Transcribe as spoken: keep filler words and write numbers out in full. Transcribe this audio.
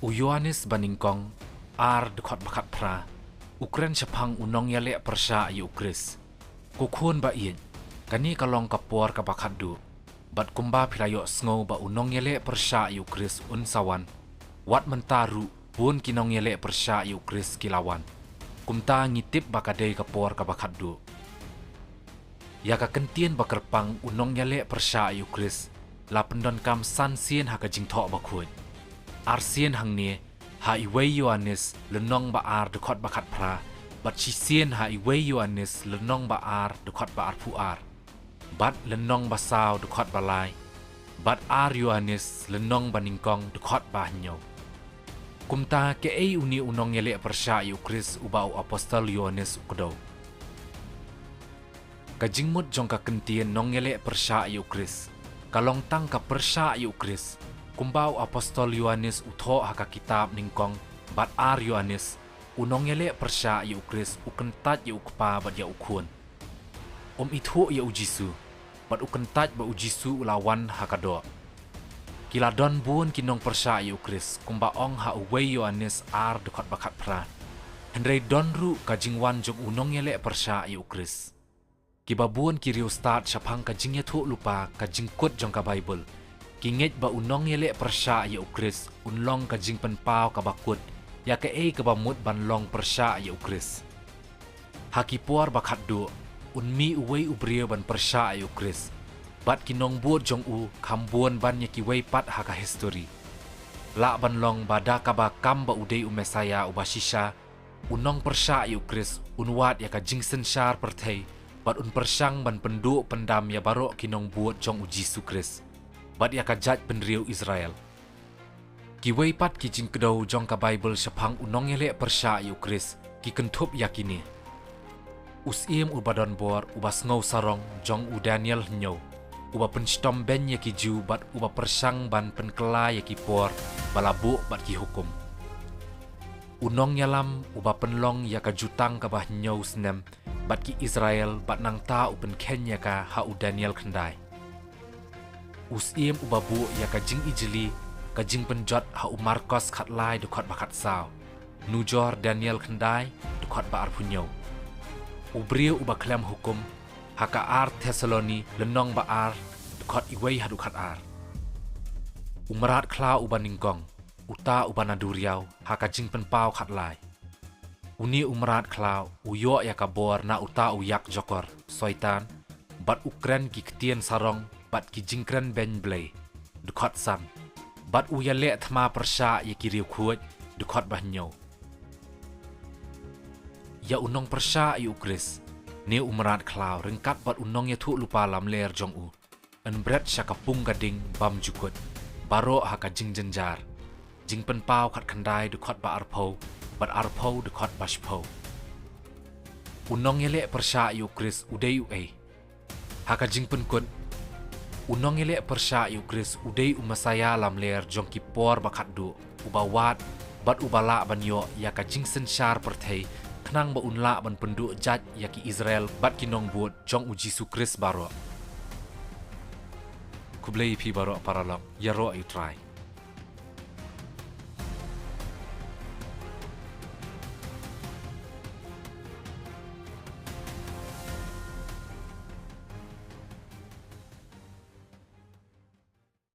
U Ïoannis ba nyngkong, ar dkhot ba khatphra, u kren shaphang u nongïaleh pyrshah ïa u Khrist. Ko khun ba ïeit, kane ka long ka por kaba khatduh. Bad kumba phi la ïohsngew ba u nongïaleh pyrshah ïa u Khrist un sa wan, wat mynta ruh bun ki nongïaleh pyrshah ïa u Khrist ki la wan. Kumta ngi tip ba ka dei ka por kaba khatduh. Ïa ka kyntien ba kyrpang u nongïaleh pyrshah ïa u Khrist la pyndonkam san sien ha ka Jingthoh Bakhuid. Ar sien hangne ha Iwei Ïoannis lynnong ba ar dkhot ba khatphra, bad shisien ha Iwei Ïoannis lynnong ba ar dkhot ba arphew ar, bad lynnong ba saw dkhot ba lai, bad ar Ïoannis lynnong ba nyngkong dkhot ba hynñiew. Kumta kaei une u nongïaleh pyrshah ïa u Khrist uba u apostol Ïoannis u kdew? Ka jingmut jong ka kyntien nongïaleh pyrshah ïa u Khrist ka long tang ka pyrshah ïa u Khrist, kumba u apostol Ïoannis u thoh ha ka kitab nyngkong bad ar Ïoannis. U nongïaleh pyrshah ïa u Khrist u kyntait ïa u Kpa bad ïa u Khun. Um ithuh ïa u Jisu, bad u kyntait ba u Jisu u la wan ha ka doh. Ki la don bun ki nongpyrshah ïa u Khrist, kumba ong ha Uwei Ïoannis ar dkhot ba khatphra. Hynrei don ruh ka jingwan jong u nongïaleh pyrshah ïa u Khrist. Kiba bun ki riewstad shaphang ka jingïathuhlypa ka jingkut jong ka Baibl ki ngeit ba u nongïaleh pyrshah ïa u Khrist un long ka jingpynpaw kaba kut ïa kaei kaba mut ban long pyrshah ïa u Khrist. Ha ki por ba khatduh, un mih uwei u briew ban pyrshah ïa u Khrist, bad ki nongbud jong u kham bun ban ïa kiwei pat ha ka histori. Lah ban long ba da kaba kam ba u dei u Messaïah uba shisha, u nongpyrshah ïa u Khrist un wad ïa ka jingsynshar pyrthei, bad un pyrshang ban pynduh pyndam ïa baroh ki nongbud jong u Jisu Khrist, bad ïa ka jaitbynriew Israel. Kiwei pat ki jingkdew jong ka Baibl shaphang u nongïaleh pyrshah ïa u Khrist ki kynthup ïa kine. U syiem uba donbor uba sngewsarong jong u Daniel hynñiew, uba pynshitom beiñ ïa ki Jiw bad uba pyrshang ban pynkylla ïa ki por ba la buh bad ki hukum. U nongïalam uba pynlong ïa ka jutang kaba hynñiew snem bad ki Israel bad nangta u pynkheiñ ïa ka ha u Daniel khyndai. U syiem uba buh ïa ka jingijli ka jingpynjot ha u Markos khatlai dkhot ba khatsaw. Nujor Daniel khyndai dkhot ba arphew hynñiew. U briew uba khlem hukum ha ka ar Thessaloni lynnong ba ar dkhot iwei haduh khatar. U mrad khlaw uba nyngkong, uta uba na duriaw ha ka Jingpynpaw khatlai. Une u mrad khlaw u ïoh ïa ka bor na uta u ïakjakor, Soitan, bad u kren ki ktien sarong bad ki jingkren beiñ Blei, dkhot san, bad u ïaleh thma pyrshah ïa ki riewkhuid, dkhot ba hynñiew. Ïa u nongpyrshah ïa u Khrist, ne u mrad khlaw ryngkat bad u nongïathuhlypa lamler jong u, yn bret sha ka pung ka ding bymjukut, baroh ha ka jingjynjar. Jingpynpaw khatkhyndai dkhot ba arphew bad arphew dkhot ba shiphew. U nongïaleh pyrshah ïa u Khrist u dei uei? Ha ka jingpynkut, u nongïaleh pyrshah ïa u Khrist u dei u Messaïah lamler jong ki por ba khatduh, uba wad bad uba lah ban ïoh ïa ka jingsynshar pyrthei, khnang ba un lah ban pynduh jait ïa ki Israel bad ki nongbud jong u Jisu Khrist baroh. Khublei ïa phi baroh paralok, ïaroh ïa u Trai.